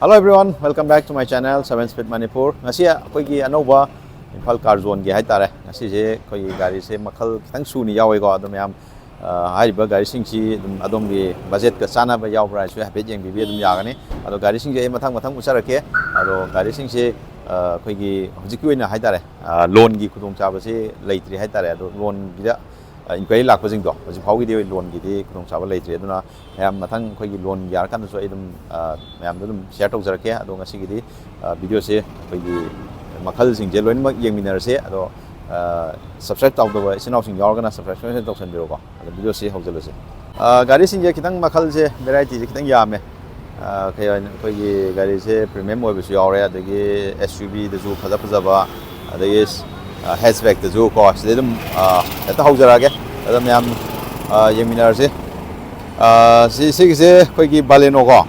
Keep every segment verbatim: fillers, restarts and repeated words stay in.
Hello everyone, welcome back to my channel seven Speed Manipur. ꯉꯁꯤ ꯑꯩꯈꯣꯏꯒꯤ ꯑꯅꯧꯕ Imphal car ꯖꯣꯟꯒꯤ ꯍꯥꯏꯇꯥꯔꯦ, ꯉꯁꯤꯁꯦ ꯑꯩꯈꯣꯏꯒꯤ ꯒꯥꯔꯤꯁꯦ ꯃꯈꯜ ꯈꯤꯇꯪ ꯁꯨꯅ ꯌꯥꯎꯋꯦꯀꯣ꯫ ꯑꯗꯣ ꯃꯌꯥꯝ, ꯑ, ꯍꯥꯏꯔꯤꯕ ꯒꯥꯔꯤꯁꯤꯡꯁꯤ ꯑꯗꯨꯝ ꯑꯗꯣꯝꯒꯤ ꯕꯖꯦꯠꯀ ꯆꯥꯟꯅꯕ ꯌꯥꯎꯕ꯭ꯔꯥ ꯍꯥꯏꯁꯨ ꯍꯥꯏꯐꯦꯠ ꯌꯦꯡꯕꯤꯕ ꯑꯗꯨꯝ ꯌꯥꯒꯅꯤ꯫ ꯑꯗꯣ ꯒꯥꯔꯤꯁꯤꯡꯁꯦ ꯑꯩ ꯃꯊꯪ ꯃꯊꯪ ꯎꯠꯆꯔꯛꯀꯦ꯫ ꯑꯗꯣ ꯒꯥꯔꯤꯁꯤꯡꯁꯦ, ꯑ, ꯑꯩꯈꯣꯏꯒꯤ ꯍꯧꯖꯤꯛꯀꯤ ꯑꯣꯏꯅ ꯍꯥꯏꯇꯥꯔꯦ, ꯑ, ꯂꯣꯟꯒꯤ ꯈꯨꯗꯣꯡꯆꯥꯕꯁꯤ ꯂꯩꯇ꯭ꯔꯤ ꯍꯥꯏꯇꯥꯔꯦ꯫ ꯑꯗꯣ ꯂꯣꯟꯒꯤꯗ, ꯑ, ꯏꯟꯀ꯭ꯋꯥꯏꯔꯤ ꯂꯥꯛꯄꯁꯤꯡꯗꯣ ꯍꯧꯖꯤꯛ ꯐꯥꯎꯒꯤꯗꯤ ꯂꯣꯟꯒꯤꯗꯤ ꯈꯨꯗꯣꯡꯆꯥꯕ ꯂꯩꯇ꯭ꯔꯤ꯫ ꯑꯗꯨꯅ ꯃꯌꯥꯝ ꯃꯊꯪ ꯑꯩꯈꯣꯏꯒꯤ ꯂꯣꯟꯒꯤ ꯌꯥꯔꯀꯥꯟꯗꯁꯨ ꯑꯩ ꯑꯗꯨꯝ, ꯑ, ꯃꯌꯥꯝꯗ ꯑꯗꯨꯝ ꯁꯤꯌꯔ ꯇꯧꯖꯔꯛꯀꯦ꯫ ꯑꯗꯣ ꯉꯁꯤꯒꯤꯗꯤ, ꯑ, ꯚꯤꯗꯤꯑꯣꯁꯦ ꯑꯩꯈꯣꯏꯒꯤ ꯃꯈꯜꯁꯤꯡꯁꯦ ꯂꯣꯏꯅꯃꯛ ꯌꯦꯡꯃꯤꯟꯅꯔꯁꯦ꯫ ꯑꯗꯣ, ꯑ, ꯁꯕꯁꯀ꯭ꯔꯥꯏꯕ ꯇꯧꯗꯕ ꯏꯆꯤꯟ ꯏꯅꯥꯎꯁꯤꯡ ꯌꯥꯎꯔꯒꯅ ꯁꯕꯁꯀ꯭ꯔꯥꯏꯕ ꯁꯣꯏꯗꯅ ꯇꯧꯁꯟꯕꯤꯔꯣꯀꯣ꯫ ꯑꯗꯣ ꯚꯤꯗꯤꯑꯣꯁꯦ ꯍꯧꯖꯤꯜꯂꯁꯦ꯫ ꯑ, ꯒꯥꯔꯤꯁꯤꯡꯁꯦ ꯈꯤꯇꯪ ꯃꯈꯜꯁꯦ, ꯚꯦꯔꯥꯏꯇꯤꯁꯦ ꯈꯤꯇꯪ ꯌꯥꯝꯃꯦ꯫ ꯑ, ꯀꯩ ꯍꯥꯏꯅꯤ, ꯑꯩꯈꯣꯏꯒꯤ ꯒꯥꯔꯤꯁꯦ ꯄ꯭ꯔꯤꯃꯤꯌꯝ ꯑꯣꯏꯕꯁꯨ ꯌꯥꯎꯔꯦ, ꯑꯗꯒꯤ ꯑꯦꯁ ꯌꯨ ꯚꯤꯗꯁꯨ ꯐꯖ ꯐꯖꯕ, ꯑꯗꯒꯤ, ꯑ, ꯍꯦꯠꯆꯕꯦꯛꯇꯁꯨ ꯀꯣ꯫ ꯁꯤꯗꯩ ꯑꯗꯨꯝ, ꯑ, ꯍꯦꯛꯇ ꯍꯧꯖꯔꯛꯑꯒꯦ꯫ ꯑꯗ ꯃꯌꯥꯝ, ꯑ, ꯌꯦꯡꯃꯤꯟꯅꯔꯁꯤ꯫ ꯑ, ꯁꯤ, ꯁꯤꯒꯤꯁꯦ ꯑꯩꯈꯣꯏꯒꯤ ꯕꯥꯂꯦꯅꯣ ꯀꯣ꯫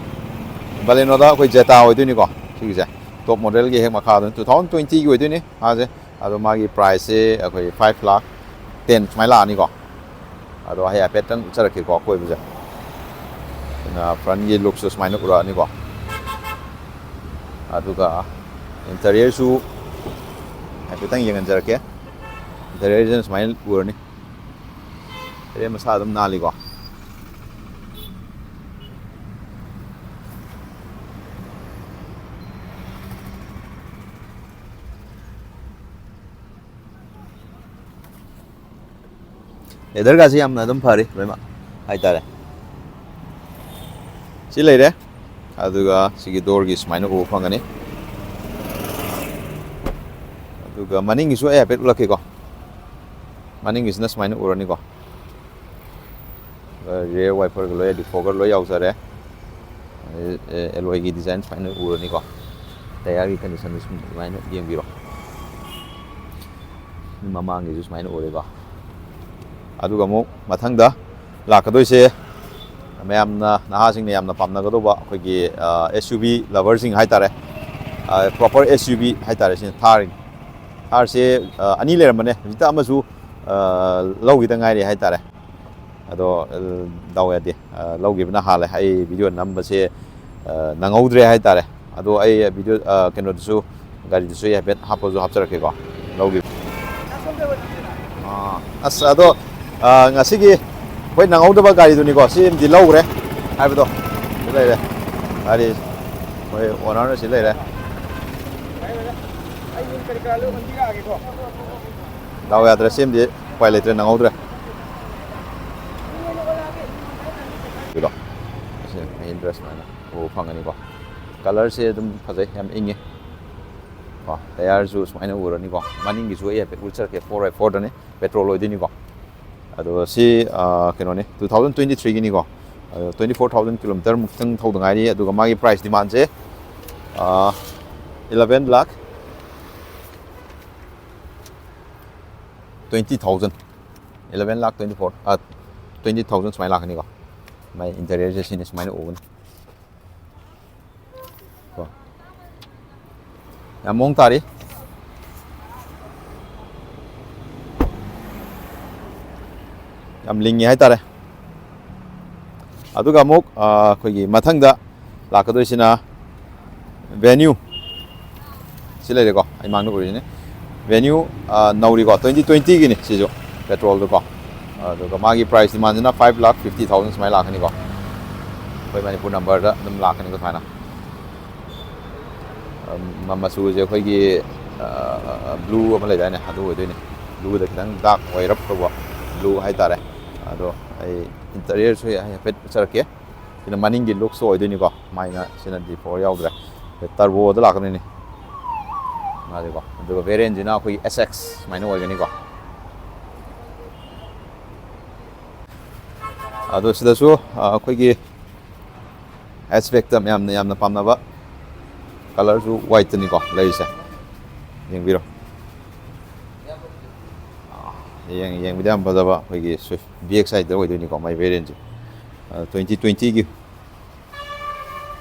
ꯕꯥꯂꯦꯅꯣꯗ ꯑꯩꯈꯣꯏ ꯖꯦꯇꯥ ꯑꯣꯏꯗꯣꯏꯅꯤꯀꯣ꯫ ꯁꯤꯒꯤꯁꯦ ꯇꯣꯞ ꯃꯣꯗꯦꯜꯒꯤ ꯍꯦꯛ ꯃꯈꯥꯗ ꯇꯨ ꯊꯥꯎꯖꯟ ꯇ꯭ꯋꯦꯟꯇꯤꯒꯤ ꯑꯣꯏꯗꯣꯏꯅꯤ ꯃꯥꯁꯦ꯫ ꯑꯗꯣ ꯃꯥꯒꯤ ꯄ꯭ꯔꯥꯏꯁꯁꯦ ꯑꯩꯈꯣꯏ ꯐꯥꯏꯚ ꯂꯥꯈ ꯇꯦꯟ ꯁꯨꯃꯥꯏꯅ ꯂꯥꯛꯑꯅꯤꯀꯣ꯫ ꯑꯗꯣ ꯑꯩ ꯍꯥꯏꯐꯦꯠꯇꯪ ꯎꯠꯆꯔꯛꯀꯦꯀꯣ ꯑꯀꯣꯏꯕꯁꯦ꯫ ꯑꯗꯨꯅ ꯐ꯭ꯔꯟꯒꯤ ꯂꯨꯛꯁꯨ ꯁꯨꯃꯥꯏꯅ ꯎꯔꯛꯑꯅꯤꯀꯣ꯫ ꯑꯗꯨꯒ ꯏꯟꯇꯔꯤꯌꯔꯁꯨ ꯍꯥꯏꯐꯦꯠꯇꯪ ꯌꯦꯡꯍꯟꯖꯔꯛꯀꯦ꯫ ꯏꯟꯇꯔꯤꯌꯔꯁꯤꯅ ꯁꯨꯃꯥꯏꯅ ꯎꯔꯅꯤ꯫ ꯇꯔꯦꯠ ꯃꯁꯥ ꯑꯗꯨꯝ ꯅꯥꯜꯂꯤꯀꯣ꯫ ꯂꯦꯗꯔꯒꯁꯦ ꯌꯥꯝꯅ ꯑꯗꯨꯝ ꯐꯔꯤ ꯂꯣꯏꯅꯃꯛ ꯍꯥꯏꯇꯥꯔꯦ꯫ ꯁꯤ ꯂꯩꯔꯦ꯫ ꯑꯗꯨꯒ ꯁꯤꯒꯤ ꯗꯣꯔꯒꯤ ꯁꯨꯃꯥꯏꯅ ꯎꯕ ꯐꯪꯒꯅꯤ꯫ ꯑꯗꯨꯒ ꯃꯅꯤꯡꯒꯤꯁꯨ ꯑꯩ ꯍꯥꯏꯐꯦꯠ ꯎꯠꯂꯛꯀꯦꯀꯣ꯫ ꯃꯅꯤꯡꯒꯤꯁꯤꯅ ꯁꯨꯃꯥꯏꯅ ꯎꯔꯅꯤꯀꯣ꯫ ꯔꯤꯌꯔ ꯋꯥꯏꯄꯔꯒ ꯂꯣꯏ, ꯗꯤꯐꯣꯒꯔ ꯂꯣꯏ ꯌꯥꯎꯖꯔꯦ꯫ ꯑꯦꯂꯣꯏꯒꯤ ꯗꯤꯖꯥꯏꯟ ꯁꯨꯃꯥꯏꯅ ꯎꯔꯅꯤꯀꯣ꯫ ꯇꯌꯥꯔꯒꯤ ꯀꯟꯗꯤꯁꯟꯗꯨ ꯁꯨꯝ ꯑꯗꯨꯃꯥꯏꯅ ꯌꯦꯡꯕꯤꯔꯣ꯫ ꯃꯃꯥꯡꯒꯤꯁꯨ ꯁꯨꯃꯥꯏꯅ ꯎꯔꯦꯀꯣ꯫ ꯑꯗꯨꯒ ꯑꯃꯨꯛ ꯃꯊꯪꯗ ꯂꯥꯛꯀꯗꯣꯏꯁꯦ, ꯃꯌꯥꯝꯅ, ꯅꯍꯥꯁꯤꯡꯅ ꯌꯥꯝꯅ ꯄꯥꯝꯅꯒꯗꯧꯕ ꯑꯩꯈꯣꯏꯒꯤ, ꯑ, ꯑꯦꯁ ꯌꯨ ꯚꯤ ꯂꯚꯔꯁꯤꯡ ꯍꯥꯏꯇꯥꯔꯦ꯫ ꯑ, ꯄ꯭ꯔꯣꯄꯔ ꯑꯦꯁ ꯌꯨ ꯚꯤ ꯍꯥꯏꯇꯥꯔꯦ, ꯁꯤꯅ ꯊꯥꯔ꯫ ꯊꯥꯔꯁꯦ, ꯑ, ꯑꯅꯤ ꯂꯩꯔꯝꯕꯅꯦ, ꯍꯧꯖꯤꯛꯇ ꯑꯃꯁꯨ, ꯑ, ꯂꯧꯈꯤꯗ ꯉꯥꯏꯔꯤ ꯍꯥꯏꯇꯥꯔꯦ꯫ ꯑꯗꯣ, ꯑ, ꯗꯥꯎ ꯌꯥꯗꯦ, ꯑ, ꯂꯧꯈꯤꯕꯅ ꯍꯥꯜꯂꯦ꯫ ꯑꯩ ꯚꯤꯗꯤꯑꯣ ꯅꯝꯕꯁꯦ, ꯅꯪꯍꯧꯗ꯭ꯔꯦ ꯍꯥꯏꯇꯥꯔꯦ꯫ ꯑꯗꯣ ꯑꯩ ꯚꯤꯗꯤꯑꯣ, ꯀꯩꯅꯣꯗꯨꯁꯨ, ꯒꯥꯔꯤꯗꯨꯁꯨ ꯑꯩ ꯍꯥꯏꯐꯦꯠ ꯍꯥꯞꯄꯁꯨ ꯍꯥꯞꯆꯔꯛꯀꯦꯀꯣ, ꯂꯧꯈꯤꯕ꯫ ꯑꯥ, ꯑꯁ, ꯑꯗꯣ, ꯑ, ꯉꯁꯤꯒꯤ ꯑꯩꯈꯣꯏ ꯅꯪꯍꯧꯗꯕ ꯒꯥꯔꯤꯗꯨꯅꯤꯀꯣ, ꯁꯤ ꯑꯃꯗꯤ ꯂꯧꯈ꯭ꯔꯦ ꯍꯥꯏꯕꯗꯣ꯫ ꯁꯤ ꯂꯩꯔꯦ ꯒꯥꯔꯤ, ꯑꯩꯈꯣꯏ ꯑꯣꯅꯔꯅ ꯁꯤ ꯂꯩꯔꯦ꯫ ꯗꯥꯎ ꯌꯥꯗ꯭ꯔꯦ, ꯁꯤ ꯑꯃꯗꯤ ꯎꯄꯥꯏ ꯂꯩꯇ꯭ꯔꯦ, ꯅꯪꯍꯧꯗ꯭ꯔꯦ꯫ ꯁꯤꯗꯣ, ꯁꯤ ꯃꯍꯤꯟꯗ꯭ꯔ ꯁꯨꯃꯥꯏꯅ ꯎꯕ ꯐꯪꯒꯅꯤꯀꯣ꯫ ꯀꯂꯔꯁꯦ ꯑꯗꯨꯝ ꯐꯖꯩ, ꯌꯥꯝ ꯏꯪꯉꯤ꯫ ꯀꯣ, ꯇꯌꯥꯔꯁꯨ ꯁꯨꯃꯥꯏꯅ ꯎꯔꯅꯤꯀꯣ꯫ ꯃꯅꯤꯡꯒꯤꯁꯨ ꯑꯩ ꯍꯥꯏꯐꯦꯠ ꯎꯠꯆꯔꯛꯀꯦ, ꯐꯣꯔ ꯕꯥꯏ ꯐꯣꯔꯗꯅꯤ, ꯄꯦꯇ꯭ꯔꯣꯜ ꯑꯣꯏꯗꯣꯏꯅꯤꯀꯣ꯫ ꯑꯗꯣ ꯁꯤ, ꯑ, ꯀꯩꯅꯣꯅꯤ, ꯇꯨ ꯊꯥꯎꯖꯟ ꯇ꯭ꯋꯦꯟꯇꯤ ꯊ꯭ꯔꯤꯒꯤꯅꯤꯀꯣ꯫ ꯑꯗꯣ ꯇ꯭ꯋꯦꯟꯇꯤ ꯐꯣꯔ ꯊꯥꯎꯖꯟ ꯀꯤꯂꯣꯃꯤꯇꯔ ꯃꯨꯛꯇꯪ ꯊꯧꯗ ꯉꯥꯏꯔꯤ꯫ ꯑꯗꯨꯒ ꯃꯥꯒꯤ ꯄ꯭ꯔꯥꯏꯁ ꯗꯤꯃꯥꯟꯁꯦ, ꯑ, eleven lakh twenty thousand, eleven lakh twenty four, ꯑ, ꯇ꯭ꯋꯦꯟꯇꯤ ꯊꯥꯎꯖꯟ ꯁꯨꯃꯥꯏꯅ ꯂꯥꯛꯀꯅꯤꯀꯣ꯫ ꯃꯥꯏ ꯏꯟꯇꯔꯤꯌꯔꯁꯦ ꯁꯤꯅꯤ, ꯁꯨꯃꯥꯏꯅ ꯎꯒꯅꯤ꯫ ꯀꯣ꯫ ꯌꯥꯝ ꯃꯑꯣꯡ ꯇꯥꯔꯤ꯫ ꯌꯥꯝ ꯂꯤꯡꯉꯤ ꯍꯥꯏꯇꯥꯔꯦ꯫ ꯑꯗꯨꯒ ꯑꯃꯨꯛ, ꯑ, ꯑꯩꯈꯣꯏꯒꯤ ꯃꯊꯪꯗ ꯂꯥꯛꯀꯗꯣꯏꯁꯤꯅ Venue꯫ ꯁꯤ ꯂꯩꯔꯦꯀꯣ, ꯑꯩ ꯃꯥꯡꯗ ꯎꯔꯤꯁꯤꯅꯦ꯫ Venue, ꯑ, ꯅꯧꯔꯤꯀꯣ, ꯇ꯭ꯋꯦꯟꯇꯤ ꯇ꯭ꯋꯦꯟꯇꯤꯒꯤꯅꯤ ꯁꯤꯁꯨ, ꯄꯦꯇ꯭ꯔꯣꯜꯗꯨꯀꯣ꯫ ꯑꯗꯨꯒ ꯃꯥꯒꯤ ꯄ꯭ꯔꯥꯏꯁ ꯗꯤꯃꯥꯟꯁꯤꯅ ꯐꯥꯏꯚ ꯂꯥꯈ ꯐꯤꯐꯇꯤ ꯊꯥꯎꯖꯟ ꯁꯨꯃꯥꯏꯅ ꯂꯥꯛꯀꯅꯤꯀꯣ꯫ ꯑꯩꯈꯣꯏ ꯃꯅꯤꯄꯨꯔ ꯅꯝꯕꯔꯗ ꯑꯗꯨꯝ ꯂꯥꯛꯀꯅꯤꯀꯣ ꯁꯨꯃꯥꯏꯅ꯫ ꯑ, ꯃ-, ꯃꯆꯨꯁꯦ ꯑꯩꯈꯣꯏꯒꯤ, ꯑ, blue ꯑꯃ ꯂꯩꯗꯥꯏꯅꯦ, ꯑꯗꯨ ꯑꯣꯏꯗꯣꯏꯅꯦ꯫ Blueꯗ ꯈꯤꯇꯪ dark ꯑꯣꯏꯔꯞ ꯇꯧꯕ blue ꯍꯥꯏꯇꯥꯔꯦ꯫ ꯑꯗꯣ ꯑꯩ interiorꯁꯨ ꯍꯥꯏꯐꯦꯠ ꯎꯠꯆꯔꯛꯀꯦ꯫ ꯁꯤꯅ ꯃꯅꯤꯡꯒꯤ looksꯁꯨ ꯑꯣꯏꯗꯣꯏꯅꯤꯀꯣ꯫ ꯃꯥꯏꯅ ꯁꯤꯅ D four ꯌꯥꯎꯗ꯭ꯔꯦ꯫ Turboꯗ ꯂꯥꯛꯀꯗꯣꯏꯅꯤ꯫ ꯃꯥꯁꯦꯀꯣ꯫ ꯑꯗꯨꯒ variantꯁꯤꯅ ꯑꯩꯈꯣꯏꯒꯤ S X ꯁꯨꯃꯥꯏꯅ ꯑꯣꯏꯒꯅꯤꯀꯣ꯫ ꯑꯗꯣ ꯁꯤꯗꯁꯨ, ꯑ, ꯑꯩꯈꯣꯏꯒꯤ hatchbackꯇ ꯃꯌꯥꯝꯅ ꯌꯥꯝꯅ ꯄꯥꯝꯅꯕ colourꯁꯨ whiteꯇꯅꯤꯀꯣ ꯂꯩꯔꯤꯁꯦ꯫ ꯌꯦꯡꯕꯤꯔꯣ꯫ ꯑ, ꯌꯦꯡ-, ꯌꯦꯡꯕꯗ ꯌꯥꯝ ꯐꯖꯕ ꯑꯩꯈꯣꯏꯒꯤ Swift V X I ꯑꯣꯏꯗꯣꯏꯅꯤꯀꯣ, ꯃꯥꯏ variantꯁꯦ꯫ ꯑ, twenty twentyꯒꯤ꯫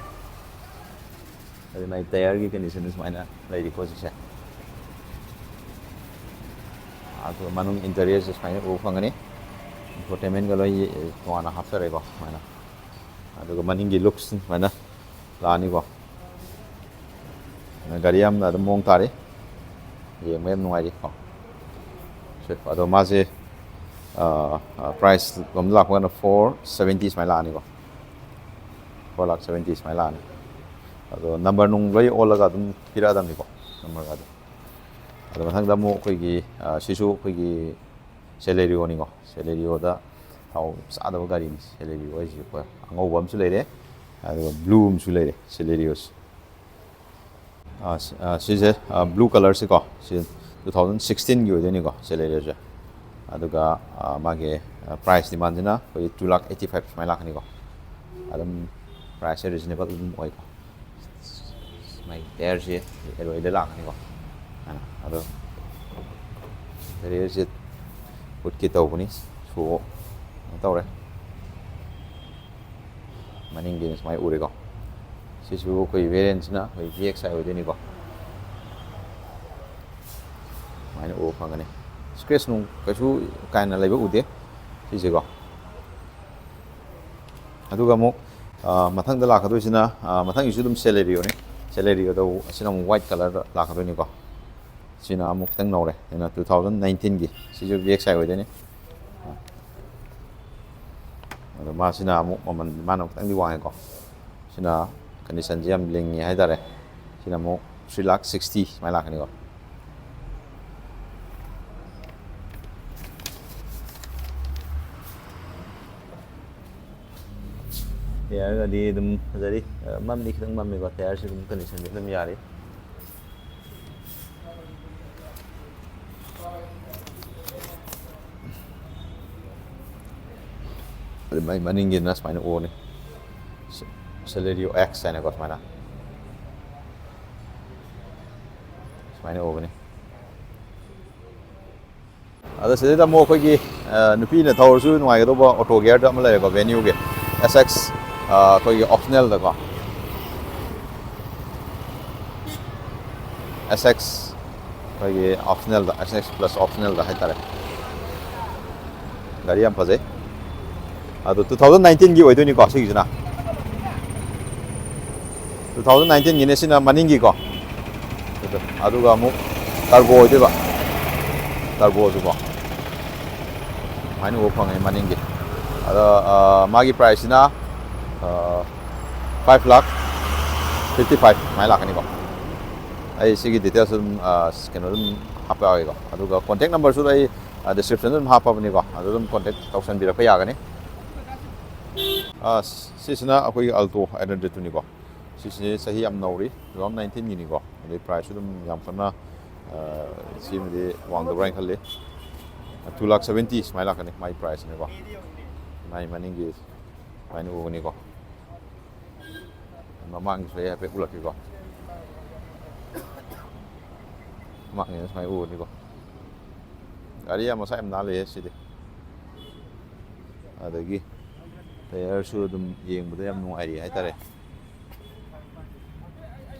ꯑꯗꯨ ꯃꯥꯏ tyreꯒꯤ condition ꯁꯨꯃꯥꯏꯅ ꯂꯩꯔꯤꯀꯣ ꯍꯧꯖꯤꯛꯁꯦ꯫ ꯑꯗꯨꯒ ꯃꯅꯨꯡ interiorꯁꯦ ꯁꯨꯃꯥꯏꯅ ꯎꯕ ꯐꯪꯒꯅꯤ꯫ Infotainmentꯀ ꯂꯣꯏ ꯇꯣꯉꯥꯟꯅ ꯍꯥꯞꯆꯔꯦꯀꯣ ꯁꯨꯃꯥꯏꯅ꯫ ꯑꯗꯨꯒ ꯃꯅꯤꯡꯒꯤ looks ꯁꯨꯃꯥꯏꯅ ꯂꯥꯛꯑꯅꯤꯀꯣ꯫ ꯒꯥꯔꯤ ꯌꯥꯝꯅ ꯑꯗꯨꯝ ꯃꯑꯣꯡ ꯇꯥꯔꯤ, ꯌꯦꯡꯕ ꯌꯥꯝ ꯅꯨꯡꯉꯥꯏꯔꯤ ꯀꯣ꯫ ꯁꯦ, ꯑꯗꯣ ꯃꯥꯁꯦ ꯄ꯭ꯔꯥꯏꯁ ꯂꯣꯝꯗ ꯂꯥꯛꯄ ꯀꯥꯟꯗ ꯐꯣꯔ ꯁꯕꯦꯟꯇꯤ ꯁꯨꯃꯥꯏꯅ ꯂꯥꯛꯑꯅꯤꯀꯣ꯫ ꯐꯣꯔ ꯂꯥꯛ ꯁꯕꯦꯟꯇꯤ ꯁꯨꯃꯥꯏꯅ ꯂꯥꯛꯑꯅꯤ꯫ ꯑꯗꯣ ꯅꯝꯕꯔ ꯅꯨꯡ ꯂꯣꯏ ꯑꯣꯜꯂꯒ ꯑꯗꯨꯝ ꯄꯤꯔꯛꯑꯗꯕꯅꯤꯀꯣ, ꯅꯝꯕꯔꯒ ꯑꯗꯨꯝ꯫ ꯑꯗꯣ ꯃꯊꯪꯗ ꯑꯃꯨꯛ ꯑꯩꯈꯣꯏꯒꯤ, ꯑ, ꯁꯤꯁꯨ ꯑꯩꯈꯣꯏꯒꯤ ꯁꯦꯂꯦꯔꯤꯑꯣꯅꯤꯀꯣ꯫ ꯁꯦꯂꯦꯔꯤꯑꯣꯗ ꯊꯥꯎ ꯆꯥꯗꯕ ꯒꯥꯔꯤꯅꯤ ꯁꯦꯂꯦꯔꯤꯑꯣ ꯍꯥꯏꯁꯤꯀꯣ꯫ ꯑꯉꯧꯕ ꯑꯃꯁꯨ ꯂꯩꯔꯦ, ꯑꯗꯨꯒ ꯕ꯭ꯂꯨ ꯑꯃꯁꯨ ꯂꯩꯔꯦ ꯁꯦꯂꯦꯔꯤꯑꯣꯁꯦ꯫ ꯑ, ꯁꯤ-, ꯑ, ꯁꯤꯁꯦ, ꯑ, ꯕ꯭ꯂꯨ ꯀꯂꯔꯁꯤꯀꯣ, ꯁꯤ ꯇꯨ ꯊꯥꯎꯖꯟ ꯁꯤꯛꯁꯇꯤꯟꯒꯤ ꯑꯣꯏꯗꯣꯏꯅꯤꯀꯣ ꯁꯦꯂꯦꯔꯤꯑꯣꯁꯦ꯫ ꯑꯗꯨꯒ, ꯑ, ꯃꯥꯒꯤ, ꯑ, ꯄ꯭ꯔꯥꯏꯁ ꯗꯤꯃꯥꯟꯁꯤꯅ ꯑꯩꯈꯣꯏ ꯇꯨ ꯂꯥꯛ ꯑꯩꯠꯇꯤ ꯐꯥꯏꯚ ꯁꯨꯃꯥꯏꯅ ꯂꯥꯛꯀꯅꯤꯀꯣ꯫ ꯑꯗꯨꯝ ꯄ꯭ꯔꯥꯏꯁꯁꯦ ꯔꯤꯖꯅꯦꯕꯜ ꯑꯗꯨꯝ ꯑꯣꯏꯀꯣ꯫ ꯃꯥꯒꯤ ꯇꯌꯥꯔꯁꯦ ꯑꯦꯂꯣꯏꯗ ꯂꯥꯛꯀꯅꯤꯀꯣ꯫ ꯑ, ꯑꯗꯣ ꯇꯌꯥꯔꯁꯦ ꯎꯠꯀꯦ ꯇꯧꯕꯅꯤ, ꯁꯣ ꯀꯩꯅꯣ ꯇꯧꯔꯦ꯫ ꯃꯅꯤꯡꯒꯤꯅ ꯁꯨꯃꯥꯏꯅ ꯎꯔꯦꯀꯣ꯫ ꯁꯤꯁꯨ ꯑꯩꯈꯣꯏ ꯚꯦꯔꯤꯌꯦꯟꯁꯤꯅ ꯑꯩꯈꯣꯏ ꯚꯤ ꯑꯦꯛꯁ ꯑꯥꯏ ꯑꯣꯏꯗꯣꯏꯅꯤꯀꯣ꯫ ꯁꯨꯃꯥꯏꯅ ꯎꯕ ꯐꯪꯒꯅꯤ꯫ ꯁ꯭ꯀ꯭ꯔꯦꯆ ꯅꯨꯡ ꯀꯩꯁꯨ ꯀꯥ ꯍꯦꯟꯅ ꯂꯩꯕ ꯎꯗꯦ ꯁꯤꯁꯦꯀꯣ꯫ ꯑꯗꯨꯒ ꯑꯃꯨꯛ, ꯑ, ꯃꯊꯪꯗ ꯂꯥꯛꯀꯗꯣꯏꯁꯤꯅ, ꯑ, ꯃꯊꯪꯒꯤꯁꯨ ꯑꯗꯨꯝ ꯁꯦꯂꯦꯔꯤꯑꯣꯅꯤ꯫ ꯁꯦꯂꯦꯔꯤꯑꯣꯗ ꯑꯁꯤꯅ ꯑꯃꯨꯛ ꯋꯥꯏꯠ ꯀꯂꯔꯗ ꯂꯥꯛꯀꯗꯣꯏꯅꯤꯀꯣ꯫ ꯁꯤꯅ ꯑꯃꯨꯛ ꯈꯤꯇꯪ ꯅꯧꯔꯦ, ꯁꯤꯅ ꯇꯨ ꯊꯥꯎꯖꯟ ꯅꯥꯏꯟꯇꯤꯟꯒꯤ, ꯁꯤꯁꯨ ꯚꯤ ꯑꯦꯛꯁ ꯑꯥꯏ ꯑꯣꯏꯗꯣꯏꯅꯤ꯫ ꯑꯗꯣ ꯃꯥꯁꯤꯅ ꯑꯃꯨꯛ ꯃꯃꯜ, ꯃꯥꯅ ꯑꯃꯨꯛ ꯈꯤꯇꯪꯗꯤ ꯋꯥꯡꯉꯦꯀꯣ꯫ ꯁꯤꯅ ꯀꯟꯗꯤꯁꯟꯁꯦ ꯌꯥꯝ ꯂꯤꯡꯉꯦ ꯍꯥꯏꯇꯥꯔꯦ꯫ ꯁꯤꯅ ꯑꯃꯨꯛ ꯊ꯭ꯔꯤ ꯂꯥꯛ ꯁꯤꯛꯁꯇꯤ ꯁꯨꯃꯥꯏꯅ ꯂꯥꯛꯀꯅꯤꯀꯣ꯫ ꯇꯌꯥꯔꯒꯗꯤ ꯑꯗꯨꯝ ꯐꯖꯔꯤ꯫ ꯑ, ꯃꯝꯗꯤ ꯈꯤꯇꯪ ꯃꯝꯃꯤꯀꯣ, ꯇꯌꯥꯔꯁꯤ ꯑꯗꯨꯝ ꯀꯟꯗꯤꯁꯟꯗꯤ ꯑꯗꯨꯝ ꯌꯥꯔꯤ꯫ ꯑꯗꯨ ꯃꯥꯏ ꯃꯅꯤꯡꯒꯤꯗꯨꯅ ꯁꯨꯃꯥꯏꯅ ꯑꯣꯅꯤ꯫ ꯁꯦ-, ꯁꯦꯂꯦꯔꯤꯑꯣ ꯑꯦꯛꯁ ꯍꯥꯏꯅꯀꯣ, ꯁꯨꯃꯥꯏꯅ, ꯁꯨꯃꯥꯏꯅ ꯑꯣꯒꯅꯤ꯫ ꯑꯗꯣ ꯁꯤꯗꯩꯗ ꯑꯃꯨꯛ ꯑꯩꯈꯣꯏꯒꯤ, ꯑ, ꯅꯨꯄꯤꯅ ꯊꯧꯔꯁꯨ ꯅꯨꯡꯉꯥꯏꯒꯗꯧꯕ ꯑꯣꯇꯣ ꯒꯤꯌꯔꯗ ꯑꯃ ꯂꯩꯔꯦꯀꯣ, ꯚꯦꯅ꯭ꯌꯨꯒꯤ ꯑꯦꯁ ꯑꯦꯛꯁ, ꯑ, ꯑꯩꯈꯣꯏꯒꯤ ꯑꯣꯞꯁꯅꯦꯜꯗꯀꯣ꯫ ꯑꯦꯁ ꯑꯦꯛꯁ ꯑꯩꯈꯣꯏꯒꯤ ꯑꯣꯞꯁꯅꯦꯜꯗ, ꯑꯦꯁ ꯑꯦꯛꯁ ꯄ꯭ꯂꯁ ꯑꯣꯞꯁꯅꯦꯜꯗ ꯍꯥꯏꯇꯥꯔꯦ꯫ ꯒꯥꯔꯤ ꯌꯥꯝ ꯐꯖꯩ꯫ ꯑꯗꯣ ꯇꯨ ꯊꯥꯎꯖꯟ ꯅꯥꯏꯟꯇꯤꯟꯒꯤ ꯑꯣꯏꯗꯣꯏꯅꯤꯀꯣ ꯁꯤꯒꯤꯁꯤꯅ꯫ ꯇꯨ ꯊꯥꯎꯖꯟ ꯅꯥꯏꯟꯇꯤꯟꯒꯤꯅꯦ ꯁꯤꯅ ꯃꯅꯤꯡꯒꯤꯀꯣ꯫ ꯑꯗꯨ, ꯑꯗꯨꯒ ꯑꯃꯨꯛ ꯇꯔꯕꯣ ꯑꯣꯏꯗꯣꯏꯕ, ꯇꯔꯕꯣꯁꯨꯀꯣ꯫ ꯁꯨꯃꯥꯏꯅ ꯎꯕ ꯐꯪꯉꯦ ꯃꯅꯤꯡꯒꯤ꯫ ꯑꯗ, ꯑ, ꯃꯥꯒꯤ ꯄ꯭ꯔꯥꯏꯁꯁꯤꯅ, ꯑ, ꯐꯥꯏꯚ ꯂꯥꯈ ꯐꯤꯐꯇꯤ ꯐꯥꯏꯚ ꯁꯨꯃꯥꯏꯅ ꯂꯥꯛꯀꯅꯤꯀꯣ꯫ ꯑꯩ ꯁꯤꯒꯤ ꯗꯤꯇꯦꯜꯁ ꯑꯗꯨꯝ, ꯑ, ꯀꯩꯅꯣ ꯑꯗꯨꯝ ꯍꯥꯞꯄꯛꯑꯒꯦꯀꯣ꯫ ꯑꯗꯨꯒ ꯀꯣꯟꯇꯦꯛ ꯅꯝꯕꯔꯁꯨ ꯑꯩ, ꯑ, ꯗꯤꯁꯀ꯭ꯔꯤꯞꯁꯟꯗ ꯑꯗꯨꯝ ꯍꯥꯞꯄꯕꯅꯤꯀꯣ꯫ ꯑꯗꯨ ꯑꯗꯨꯝ ꯀꯣꯟꯇꯦꯛ ꯇꯧꯁꯟꯕꯤꯔꯛꯄ ꯌꯥꯒꯅꯤ꯫ ꯑ, ꯁꯤꯁꯤꯅ ꯑꯩꯈꯣꯏꯒꯤ ꯑꯜꯇꯣ ꯑꯩꯠ ꯍꯟꯗ꯭ꯔꯦꯗꯇꯨꯅꯤꯀꯣ꯫ ꯁꯤꯁꯤ ꯆꯍꯤ ꯌꯥꯝ ꯅꯧꯔꯤ, ꯇꯨ ꯊꯥꯎꯖꯟ ꯅꯥꯏꯟꯇꯤꯟꯒꯤꯅꯤꯀꯣ꯫ ꯑꯗꯩ ꯄ꯭ꯔꯥꯏꯁꯁꯨ ꯑꯗꯨꯝ ꯌꯥꯝ ꯀꯟꯅ, ꯑ, ꯁꯤꯃꯗꯤ ꯋꯥꯡꯗꯕ꯭ꯔꯥ ꯍꯥꯏꯅ ꯈꯜꯂꯤ꯫ ꯇꯨ ꯂꯥꯛ ꯁꯚꯦꯟꯇꯤ ꯁꯨꯃꯥꯏꯅ ꯂꯥꯛꯀꯅꯤ ꯃꯥꯒꯤ ꯄ꯭ꯔꯥꯏꯁꯁꯤꯅꯀꯣ꯫ ꯃꯥꯒꯤ ꯃꯅꯤꯡꯒꯤ ꯁꯨꯃꯥꯏꯅ ꯎꯒꯅꯤꯀꯣ꯫ ꯃꯃꯥꯡꯒꯤꯁꯨ ꯑꯩ ꯍꯥꯏꯐꯦꯠ ꯎꯠꯂꯛꯀꯦꯀꯣ꯫ ꯃꯃꯥꯡꯒꯤꯅ ꯁꯨꯃꯥꯏꯅ ꯎꯒꯅꯤꯀꯣ꯫ ꯒꯥꯔꯤ ꯌꯥꯝ ꯃꯁꯥ ꯌꯥꯝ ꯅꯥꯜꯂꯦꯍꯦ ꯁꯤꯗꯤ꯫ ꯑꯗꯒꯤ ꯇꯥꯌꯔꯁꯨ ꯑꯗꯨꯝ ꯌꯦꯡꯕꯗ ꯌꯥꯝ ꯅꯨꯡꯉꯥꯏꯔꯤ ꯍꯥꯏꯇꯥꯔꯦ꯫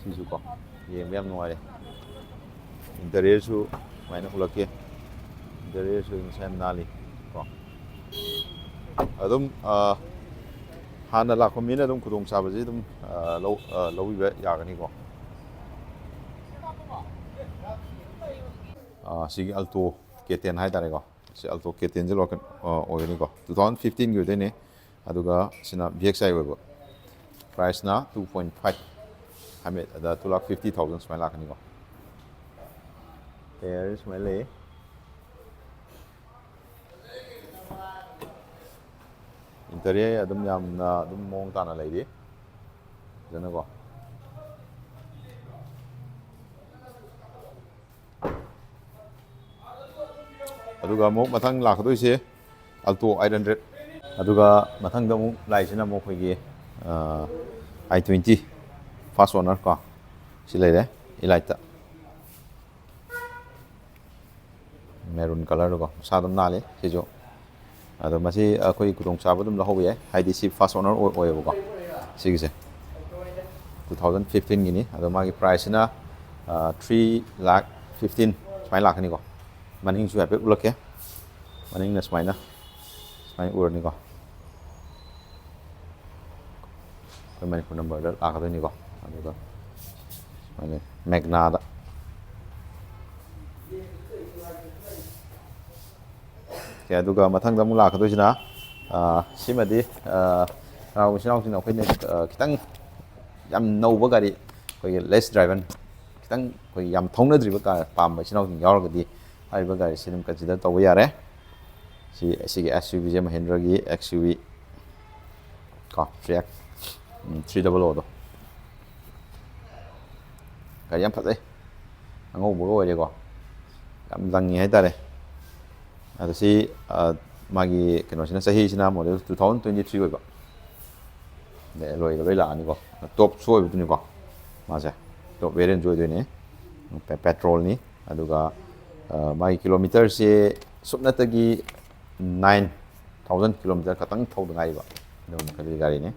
ꯁꯤꯁꯨ ꯀꯣ, ꯌꯦꯡꯕ ꯌꯥꯝ ꯅꯨꯡꯉꯥꯏꯔꯦ꯫ ꯏꯟꯇꯔꯤꯌꯔꯁꯨ ꯁꯨꯃꯥꯏꯅ ꯎꯠꯂꯛꯀꯦ꯫ ꯏꯟꯇꯔꯤꯌꯔꯁꯨ ꯃꯁꯥ ꯌꯥꯝ ꯅꯥꯜꯂꯤ ꯀꯣ꯫ ꯑꯗꯨꯝ, ꯑ, ꯍꯥꯟꯅ ꯂꯥꯛꯄ ꯃꯤꯅ ꯑꯗꯨꯝ ꯈꯨꯗꯣꯡꯆꯥꯕꯁꯤ ꯑꯗꯨꯝ, ꯑ, ꯂꯧ-, ꯑ, ꯂꯧꯕꯤꯕ ꯌꯥꯒꯅꯤꯀꯣ꯫ ꯑ, ꯁꯤꯒꯤ ꯑꯜꯇꯣ ꯀꯦ ꯇꯦꯟ ꯍꯥꯏꯇꯥꯔꯦꯀꯣ꯫ ꯁꯤ ꯑꯜꯇꯣ ꯀꯦ ꯇꯦꯟꯁꯦ ꯂꯣꯀꯦꯜ, ꯑ, ꯑꯣꯏꯒꯅꯤꯀꯣ꯫ ꯇꯨ ꯊꯥꯎꯖꯟ ꯐꯤꯐꯇꯤꯟꯒꯤ ꯑꯣꯏꯗꯣꯏꯅꯦ꯫ ꯑꯗꯨꯒ ꯁꯤꯅ ꯚꯤ ꯑꯦꯛꯁ ꯑꯥꯏ ꯑꯣꯏꯕ꯫ ꯄ꯭ꯔꯥꯏꯁꯅ ꯇꯨ ꯄꯣꯏꯟ ꯐꯥꯏꯚ ꯍꯥꯏꯃꯦ, ꯑꯗ ꯇꯨ ꯂꯥꯛ ꯐꯤꯐꯇꯤ ꯊꯥꯎꯖꯟ ꯁꯨꯃꯥꯏꯅ ꯂꯥꯛꯀꯅꯤꯀꯣ꯫ ꯇꯥꯌꯔ ꯁꯨꯃꯥꯏꯅ ꯂꯩ꯫ ꯏꯟꯇꯔꯤꯌꯔ ꯑꯗꯨꯝ ꯌꯥꯝꯅ ꯑꯗꯨꯝ ꯃꯑꯣꯡ ꯇꯥꯅ ꯂꯩꯔꯤ꯫ ꯐꯖꯅꯀꯣ꯫ ꯑꯗꯨꯒ ꯑꯃꯨꯛ ꯃꯊꯪ ꯂꯥꯛꯀꯗꯣꯏꯁꯦ ꯑꯜꯇꯣ ꯑꯩꯠ ꯍꯟꯗ꯭ꯔꯦꯗ꯫ ꯑꯗꯨꯒ ꯃꯊꯪꯗ ꯑꯃꯨꯛ ꯂꯥꯛꯏꯁꯤꯅ ꯑꯃꯨꯛ ꯑꯩꯈꯣꯏꯒꯤ, ꯑ, ꯑꯥꯏ ꯇ꯭ꯋꯦꯟꯇꯤ ꯐꯥꯔꯁ ꯑꯣꯅꯔ ꯀꯣ꯫ ꯁꯤ ꯂꯩꯔꯦ, ꯏꯂꯥꯏꯠꯇ꯫ ꯃꯦꯔꯨꯟ ꯀꯂꯔꯗꯨꯀꯣ, ꯃꯁꯥ ꯑꯗꯨꯝ ꯅꯥꯜꯂꯤ ꯁꯤꯁꯨ꯫ ꯑꯗꯣ ꯃꯁꯤ ꯑꯩꯈꯣꯏ ꯈꯨꯗꯣꯡꯆꯥꯕ ꯑꯗꯨꯝ ꯂꯧꯍꯧꯕ ꯌꯥꯏ, ꯍꯥꯏꯗꯤ ꯁꯤ ꯐꯥꯔꯁ ꯑꯣꯅꯔ ꯑꯣꯏ-, ꯑꯣꯏꯌꯦꯕꯀꯣ ꯁꯤꯒꯤꯁꯦ꯫ ꯇꯨ ꯊꯥꯎꯖꯟ ꯐꯤꯐꯇꯤꯟꯒꯤꯅꯤ꯫ ꯑꯗꯣ ꯃꯥꯒꯤ ꯄ꯭ꯔꯥꯏꯁꯁꯤꯅ, ꯑ, ꯊ꯭ꯔꯤ ꯂꯥꯛ ꯐꯤꯐꯇꯤꯟ ꯁꯨꯃꯥꯏꯅ ꯂꯥꯛꯀꯅꯤꯀꯣ꯫ ꯃꯅꯤꯡꯁꯨ ꯍꯥꯏꯐꯦꯠ ꯎꯠꯂꯛꯀꯦ꯫ ꯃꯅꯤꯡꯅ ꯁꯨꯃꯥꯏꯅ, ꯁꯨꯃꯥꯏꯅ ꯎꯔꯅꯤꯀꯣ꯫ ꯑꯩꯈꯣꯏ ꯃꯅꯤꯄꯨꯔ ꯅꯝꯕꯔꯗ ꯂꯥꯛꯀꯗꯣꯏꯅꯤꯀꯣ꯫ ꯑꯗꯨꯒ ꯁꯨꯃꯥꯏꯅ ꯃꯦꯒꯅꯥꯗ꯫ ꯑꯣꯀꯦ, ꯑꯗꯨꯒ ꯃꯊꯪꯗ ꯑꯃꯨꯛ ꯂꯥꯛꯀꯗꯣꯏꯁꯤꯅ, ꯑ, ꯁꯤꯃꯗꯤ, ꯑ, ꯀꯅꯥꯒꯨꯝꯕ ꯏꯆꯤꯟ ꯏꯅꯥꯎꯁꯤꯡꯅ ꯑꯩꯈꯣꯏꯅ, ꯑ, ꯈꯤꯇꯪ ꯌꯥꯝ ꯅꯧꯕ ꯒꯥꯔꯤ, ꯑꯩꯈꯣꯏꯒꯤ ꯂꯦꯁ ꯗ꯭ꯔꯥꯏꯚꯟ, ꯈꯤꯇꯪ ꯑꯩꯈꯣꯏ ꯌꯥꯝ ꯊꯧꯅꯗ꯭ꯔꯤꯕ ꯀꯥꯔ ꯄꯥꯝꯕ ꯏꯆꯤꯟ ꯏꯅꯥꯎꯁꯤꯡ ꯌꯥꯎꯔꯒꯗꯤ ꯍꯥꯏꯔꯤꯕ ꯒꯥꯔꯤꯁꯤ ꯑꯗꯨꯝ ꯀꯟꯁꯤꯗꯔ ꯇꯧꯕ ꯌꯥꯔꯦ꯫ ꯁꯤ, ꯁꯤꯒꯤ ꯑꯦꯁ ꯌꯨ ꯚꯤꯁꯦ ꯃꯍꯤꯟꯗ꯭ꯔꯒꯤ ꯑꯦꯛꯁ ꯌꯨ ꯚꯤ ꯀꯣ, ꯊ꯭ꯔꯤ ꯑꯦꯛꯁ, ꯊ꯭ꯔꯤ ꯗꯕꯜ ꯑꯣꯗꯣ꯫ ꯒꯥꯔꯤ ꯌꯥꯝ ꯐꯖꯩ, ꯑꯉꯧꯕꯒ ꯑꯣꯏꯔꯦꯀꯣ, ꯌꯥꯝ ꯂꯪꯉꯤ ꯍꯥꯏꯇꯥꯔꯦ꯫ ꯑꯗꯣ ꯁꯤ, ꯑ, ꯃꯥꯒꯤ ꯀꯩꯅꯣꯁꯤꯅ, ꯆꯍꯤꯁꯤꯅ model two thousand twenty three ꯑꯣꯏꯕ, ꯑꯗꯩ ꯑꯦꯂꯣꯏꯒ ꯂꯣꯏ ꯂꯥꯛꯑꯅꯤꯀꯣ꯫ ꯇꯣꯞꯁꯨ ꯑꯣꯏꯕꯗꯨꯅꯤꯀꯣ ꯃꯥꯁꯦ, ꯇꯣꯞ ꯚꯦꯔꯤꯌꯟꯁꯨ ꯑꯣꯏꯗꯣꯏꯅꯦ꯫ ꯄꯦ-, ꯄꯦꯇ꯭ꯔꯣꯜꯅꯤ꯫ ꯑꯗꯨꯒ, ꯑ, ꯃꯥꯒꯤ ꯀꯤꯂꯣꯃꯤꯇꯔꯁꯦ ꯁꯨꯞꯅꯇꯒꯤ ꯅꯥꯏꯟ ꯊꯥꯎꯖꯟ ꯀꯤꯂꯣꯃꯤꯇꯔ ꯈꯛꯇꯪ ꯊꯧꯗ ꯉꯥꯏꯔꯤꯕ ꯑꯗꯨꯒꯨꯝꯕ ꯃꯈꯜꯒꯤ ꯒꯥꯔꯤꯅꯤ꯫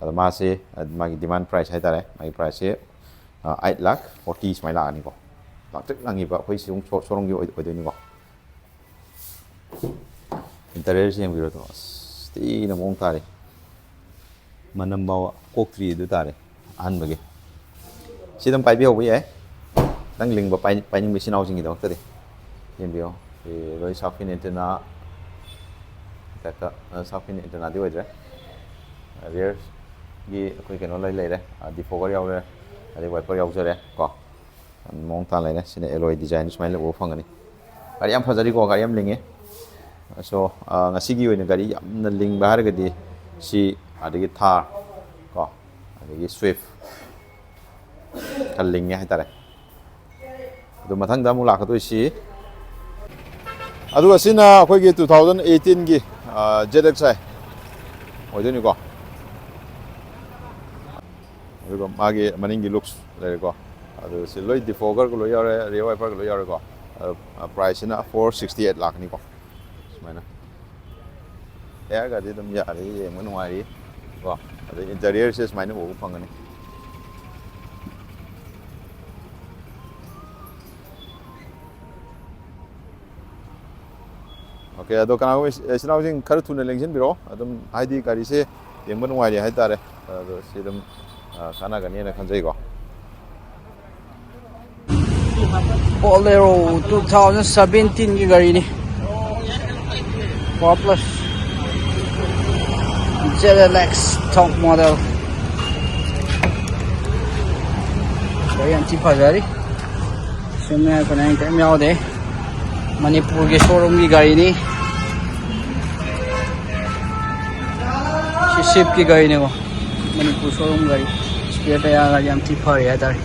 ꯑꯗꯣ ꯃꯥꯁꯦ, ꯑ, ꯃꯥꯒꯤ ꯗꯤꯃꯥꯟ ꯄ꯭ꯔꯥꯏꯁ ꯍꯥꯏꯇꯥꯔꯦ, ꯃꯥꯒꯤ ꯄ꯭ꯔꯥꯏꯁꯁꯦ, ꯑ, ꯑꯩꯠ ꯂꯥꯈ ꯐꯣꯔꯇꯤ ꯁꯨꯃꯥꯏꯅ ꯂꯥꯛꯑꯅꯤꯀꯣ꯫ ꯂꯥꯛꯇ꯭ꯔꯤꯛ ꯂꯪꯉꯤꯕ ꯑꯩꯈꯣꯏ ꯁꯤꯒꯨꯝ ꯁꯣ-, ꯁꯣꯔꯨꯝꯒꯤ ꯑꯣꯏ-, ꯑꯣꯏꯗꯣꯏꯅꯤꯀꯣ꯫ ꯏꯟꯇꯔꯤꯌꯔꯁꯤ ꯌꯦꯡꯕꯤꯔꯣ ꯑꯗꯣ, ꯑꯁ, ꯊꯤꯅ ꯃꯑꯣꯡ ꯇꯥꯔꯦ꯫ ꯃꯅꯝ ꯐꯥꯎꯕ ꯀꯣꯛꯇ꯭ꯔꯤ ꯑꯗꯨ ꯇꯥꯔꯦ ꯑꯍꯟꯕꯒꯤ꯫ ꯁꯤ ꯑꯗꯨꯝ ꯄꯥꯏꯕꯤꯍꯧꯕ ꯌꯥꯏ꯫ ꯈꯤꯇꯪ ꯂꯤꯡꯕ ꯄꯥꯏ-, ꯄꯥꯏꯅꯤꯡꯕ ꯏꯆꯤꯟ ꯏꯅꯥꯎꯁꯤꯡꯒꯤꯗꯃꯛꯇꯗꯤ꯫ ꯌꯦꯡꯕꯤꯌꯣ꯫ ꯁꯤ ꯂꯣꯏ ꯁꯥꯔꯛ ꯐꯤꯟ ꯑꯦꯟꯇꯦꯅꯥ ꯇꯥꯏꯞꯇ, ꯑ, ꯁꯥꯔꯛ ꯐꯤꯟ ꯑꯦꯟꯇꯦꯅꯥꯗꯤ ꯑꯣꯏꯗ꯭ꯔꯦ꯫ ꯔꯤꯌꯔꯒꯤ ꯑꯩꯈꯣꯏ ꯀꯩꯅꯣ ꯂꯣꯏ ꯂꯩꯔꯦ꯫ ꯑ, ꯗꯤꯐꯣꯒꯔ ꯌꯥꯎꯔꯦ, ꯑꯗꯩ ꯋꯥꯏꯄꯔ ꯌꯥꯎꯖꯔꯦ ꯀꯣ꯫ ꯃꯑꯣꯡ ꯇꯥꯅ ꯂꯩꯔꯦ꯫ ꯁꯤꯅ ꯑꯦꯂꯣꯏ ꯗꯤꯖꯥꯏꯟ ꯁꯨꯃꯥꯏꯅ ꯎꯕ ꯐꯪꯒꯅꯤ꯫ ꯒꯥꯔꯤ ꯌꯥꯝ ꯐꯖꯔꯤꯀꯣ, ꯒꯥꯔꯤ ꯌꯥꯝ ꯂꯤꯡꯉꯦ꯫ So, ꯑ, ꯉꯁꯤꯒꯤ ꯑꯣꯏꯅ ꯒꯥꯔꯤ ꯌꯥꯝꯅ ꯂꯤꯡꯕ ꯍꯥꯏꯔꯒꯗꯤ ꯁꯤ, ꯑꯗꯒꯤ ꯊꯥꯔ ꯀꯣ, ꯑꯗꯒꯤ ꯁ꯭ꯋꯤꯐ ꯈꯔ ꯂꯤꯡꯉꯦ ꯍꯥꯏꯇꯥꯔꯦ꯫ ꯑꯗꯨ ꯃꯊꯪꯗ ꯑꯃꯨꯛ ꯂꯥꯛꯀꯗꯣꯏꯁꯤ, ꯑꯗꯨꯒ ꯁꯤꯅ ꯑꯩꯈꯣꯏꯒꯤ ꯇꯨ ꯊꯥꯎꯖꯟ ꯑꯩꯠꯇꯤꯟꯒꯤ, ꯑ, ꯖꯦꯠ ꯑꯦꯛꯁ ꯑꯥꯏ ꯑꯣꯏꯗꯣꯏꯅꯤꯀꯣ꯫ ꯑꯗꯨꯒ ꯃꯥꯒꯤ ꯃꯅꯤꯡꯒꯤ ꯂꯨꯛꯁ ꯂꯩꯔꯦꯀꯣ꯫ ꯑꯗꯨ ꯁꯤ ꯂꯣꯏ ꯗꯤꯐꯣꯒꯔꯒ ꯂꯣꯏ ꯌꯥꯎꯔꯦ, ꯔꯤꯌꯔ ꯋꯥꯏꯄꯔꯒ ꯂꯣꯏ ꯌꯥꯎꯔꯦꯀꯣ꯫ ꯑꯗꯨ, ꯑ, ꯄ꯭ꯔꯥꯏꯁꯁꯤꯅ ꯐꯣꯔ ꯁꯤꯛꯁꯇꯤ ꯑꯩꯠ ꯂꯥꯛꯀꯅꯤꯀꯣ꯫ ꯁꯨꯃꯥꯏꯅ ꯇꯌꯥꯔꯒꯗꯤ ꯑꯗꯨꯝ ꯌꯥꯔꯤ, ꯌꯦꯡꯕ ꯅꯨꯡꯉꯥꯏꯔꯤ ꯀꯣ꯫ ꯑꯗꯩ ꯏꯟꯇꯔꯤꯌꯔꯁꯦ ꯁꯨꯃꯥꯏꯅ ꯎꯕ ꯐꯪꯒꯅꯤ꯫ ꯑꯣꯀꯦ, ꯑꯗꯣ ꯀꯅꯥꯒꯨꯝꯕ ꯏꯆꯤꯟ ꯏꯅꯥꯎꯁꯤꯡ ꯈꯔ ꯊꯨꯅ ꯂꯦꯡꯁꯤꯟꯕꯤꯔꯛꯑꯣ꯫ ꯑꯗꯨꯝ ꯍꯥꯏꯗꯤ ꯒꯥꯔꯤꯁꯦ ꯌꯦꯡꯕ ꯅꯨꯡꯉꯥꯏꯔꯤ ꯍꯥꯏꯇꯥꯔꯦ꯫ ꯑꯗꯣ ꯁꯤ ꯑꯗꯨꯝ ꯑ, ꯀꯥꯟꯅꯒꯅꯤꯅ ꯈꯟꯖꯩꯀꯣ꯫ Bolero two thousand seventeen ꯒꯤ ꯒꯥꯔꯤꯅꯤ꯫ Power Plus Z L X top model꯫ ꯒꯥꯔꯤ ꯌꯥꯝ ꯊꯤ ꯐꯖꯔꯤ꯫ ꯁꯦꯝꯅꯤꯡꯉꯥꯏ ꯈꯣꯠꯅꯤꯡꯉꯥꯏ ꯀꯔꯤꯝ ꯌꯥꯎꯗꯦ꯫ ꯃꯅꯤꯄꯨꯔꯒꯤ showroom ꯒꯤ ꯒꯥꯔꯤꯅꯤ꯫ ꯁꯤ Swift ꯀꯤ ꯒꯥꯔꯤꯅꯦꯀꯣ꯫ ꯃꯅꯤꯄꯨꯔ showroom ꯒꯥꯔꯤ꯫ Spare tyre ꯒꯥꯗꯤ ꯌꯥꯝ ꯊꯤ ꯐꯔꯤ ꯍꯥꯏꯇꯥꯔꯦ꯫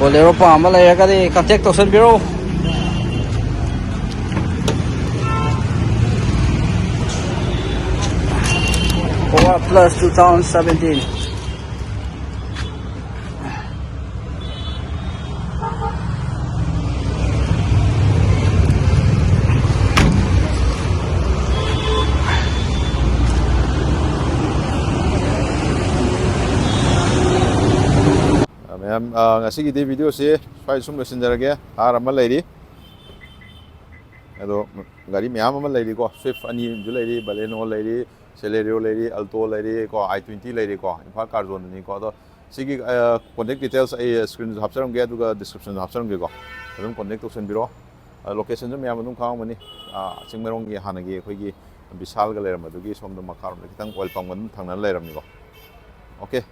Bolero ꯄꯥꯝꯕ ꯂꯩꯔꯒꯗꯤ contact ꯇꯧꯁꯟꯕꯤꯔꯣ꯫ Power Plus two thousand seventeen꯫ ꯑ, ꯃꯌꯥꯝ, ꯑ, ꯉꯁꯤꯒꯤꯗꯤ video ꯁꯤ ꯁ꯭ꯋꯥꯏꯗ ꯁꯨꯝ ꯂꯣꯏꯁꯤꯟꯖꯔꯒꯦ꯫ Thar ꯑꯃ ꯂꯩꯔꯤ, ꯑꯗꯣ ꯒꯥꯔꯤ ꯃꯌꯥꯝ ꯑꯃ ꯂꯩꯔꯤꯀꯣ, Swift ꯑꯅꯤ ꯑꯃꯁꯨ ꯂꯩꯔꯤ, Baleno ꯂꯩꯔꯤ, Celerio ꯂꯩꯔꯤ, Alto ꯂꯩꯔꯤ ꯀꯣ, I twenty ꯂꯩꯔꯤꯀꯣ, Imphal car zone ꯗꯅꯤꯀꯣ꯫ ꯑꯗꯣ ꯁꯤꯒꯤ, ꯑ, contact details ꯑꯩ screen ꯗꯁꯨ ꯍꯥꯞꯆꯔꯝꯒꯦ, ꯑꯗꯨꯒ description ꯗꯁꯨ ꯍꯥꯞꯆꯔꯝꯒꯦꯀꯣ꯫ ꯑꯗꯨꯝ contact ꯇꯧꯁꯟꯕꯤꯔꯣ꯫ ꯑ, location ꯁꯨ ꯃꯌꯥꯝ ꯑꯗꯨꯝ ꯈꯪꯉꯝꯒꯅꯤ꯫ ꯑ, ꯆꯤꯡꯃꯩꯔꯣꯡꯒꯤ ꯍꯥꯟꯅꯒꯤ ꯑꯩꯈꯣꯏꯒꯤ ꯕꯤꯁꯥꯜꯒ ꯂꯩꯔꯝꯕꯗꯨꯒꯤ ꯁꯣꯝꯗ ꯃꯈꯥꯔꯣꯝꯗ ꯈꯤꯇꯪ oil pump ꯒ ꯑꯗꯨꯝ ꯊꯪꯅꯅ ꯂꯩꯔꯝꯅꯤꯀꯣ꯫ Okay꯫